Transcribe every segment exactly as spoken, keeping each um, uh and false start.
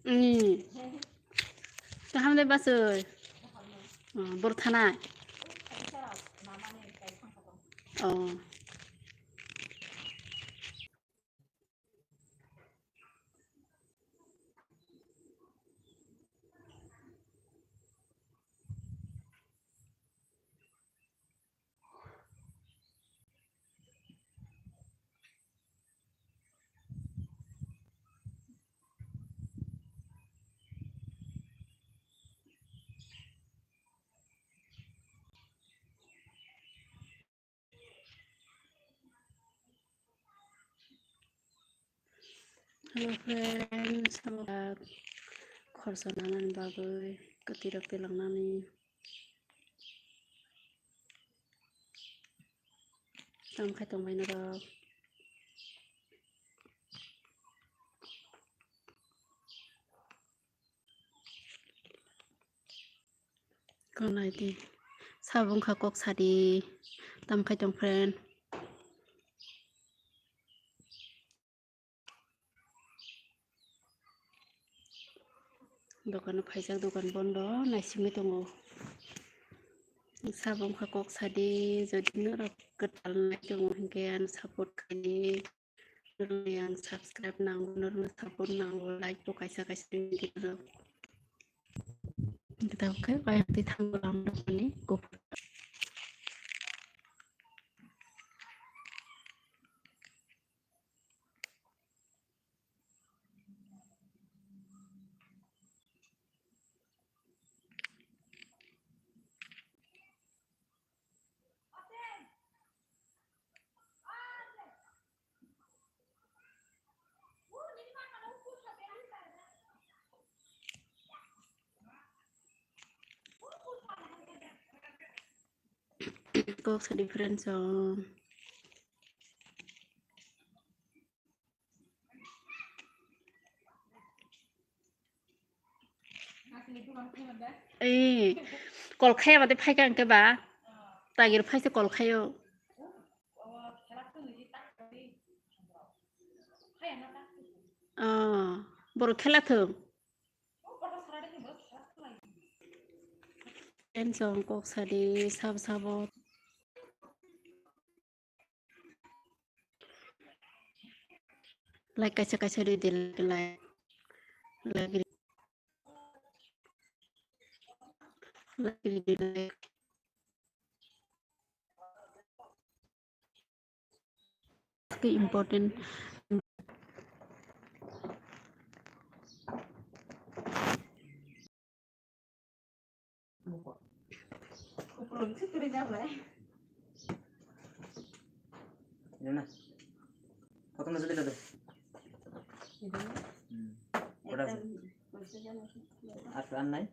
Ni. Kaham de basoi. Oh, bor thanai. Oh. Hello friends, hamjak khorsa nanani bagwi kwtwirok tilangnani tamo khai tongbai norok. Konai di. Sabo wngkha kok sadi. Tamo khai tong friend. Dokano phaijak, dokan bondo, naisingwi tongo. Sabo wngkha kok sadi, jodi norok kwtal nai tongo hinkhe ano support khaidi. Norokni ang subscribe nango, norokni support nango, like bo kaisa kaisa ringdi norok. Tabuk khe bayang twi thango lamrokni kuphur. Kok sa different song. Ee, kol khaya mate phaikha hwnkhe ba? Tagir phaisa kol khaio. Oh, borok khela thung. Tension kok sadi sabo sabo. Like kaisa kaisa ridi, like, like, like ridi, like. Khe important. Elena, kotno jodi lado? Hmm. Kota ase? Aat, aat, nai?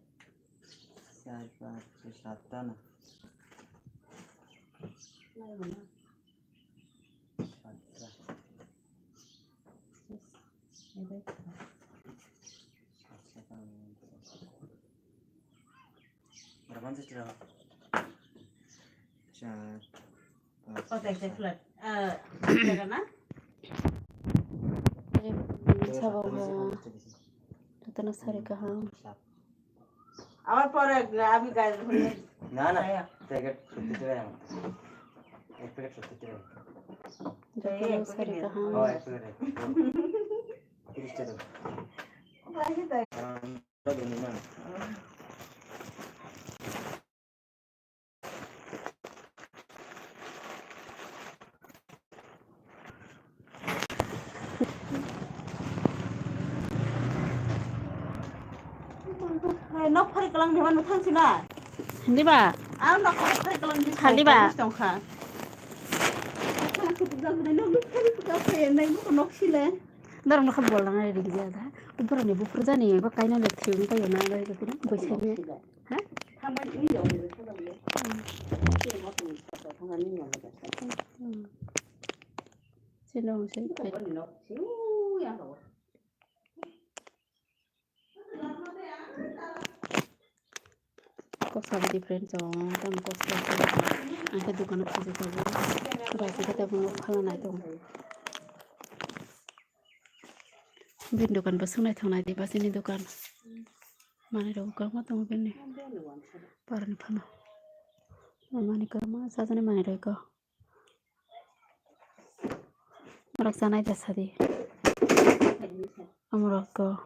Char, panch, choi, satta na? Satta. Berapa sih, Cira? Char, panch, choi, satta. Sabo ha. Jotono sari kaham. Abar pore ami gai. Na, na. Packet fifty two gram. Ek packet fifty two gram. Jotono sari kaham. Oh, ek packet. Tiris taka. Karon, Nok phari kalang ni mano thang sina. Hindi ba? Ang nok phari kalang ni thang sina. Hindi ba? Tongkha. Nok phari kalang ni nok sile. Dorong no kha bol nang ri gya da. Upor ni bupur jani ba kaina le thim ka yona ga ko boisani. Ha? Sino se. Kok sabo different song, tam kok sabo. Ang khe dukano phaji tongo. Bai khe tabuk phala nai tongo. Bini dokan bo swngnai thangnaidi, bachini dokan. Manwi rok kwbangma tongo bini. Parani phano. Mani kwbangma sajani manwi rok. Norok chanai da sadi. Amorok ko.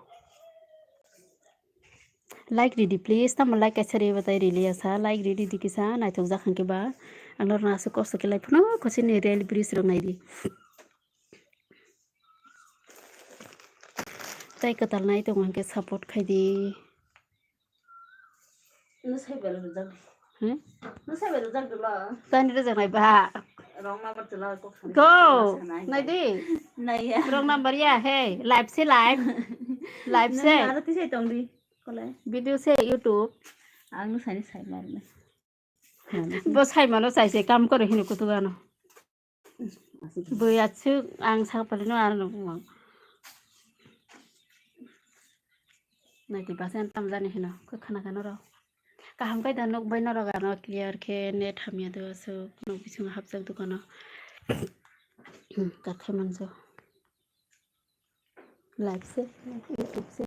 Like ridi please, tamo like kaisa ribatai rili asa, like ridi di kisa naithok jak hwnkhe ba. Ang norok aswk kosto khe lai phano khosini rail bridge rok naidi. Tai kwtal nai tongo hwnkhe support khaidi. Nwsai bai rwjak. Hmm? Nwsai bai rwjak dolo. Tani rwjaknai ba. Wrong number chwla kok sana. Go. Sana. Naidi. Naiya. Wrong number ya, hey. Live se live. Live se. Nang aro tisai tongdi. Kolai. Video se YouTube. Ang nwsani sai marne. Bo sai mano sai se kam kore hini kutu gano. Aswk. Bui aswk ang sak pali no ano bumang. Naidi basa tam jani hino, khe khana khana rw. Kaham khe da nuk bai norok ano clear khe net hamya do aswk nuk bisingo hapjak dukano. Kathai manjak. Live se, YouTube se.